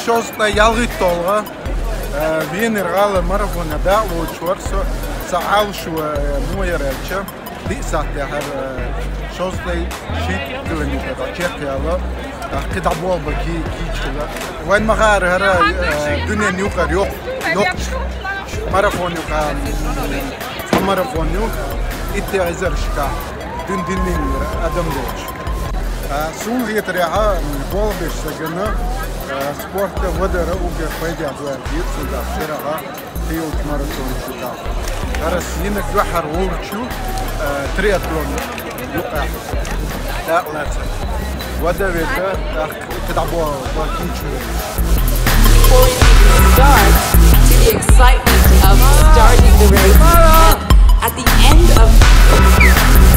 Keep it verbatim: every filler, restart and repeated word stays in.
Шовзткъеи ялхитталгӀа, э, Венера гӀала марафона дакъа лоацаш вар со, са Ӏалашо, э, мо яр аьлча, диъ сахьат яхар, э, шовзткъеи шийтта километр чекхъяла, э, кхы дӀаболабе кий-, кийча хила. Вайна ма харра, хӀара, э, дуьненна юкъара йоккха, йоккха марафон юкъара, м, марафон ю, итт эзарашкахь дуьненна диннийра адам долча. А, суна хетарехь, м, болх беш сагана, а, спорта вадар уггар пайдехь ду аьлла дийца цуьнга шерагӀа кхийолчу марафонашкахь. ХӀара йина дуьххьара гӀур ю, а, триатлон юкъахь дакъа лаьцна. Вада вета, тӀаккха кхы дӀаболабе кийча хила. Before it even starts, to the excitement of starting the race. At the end of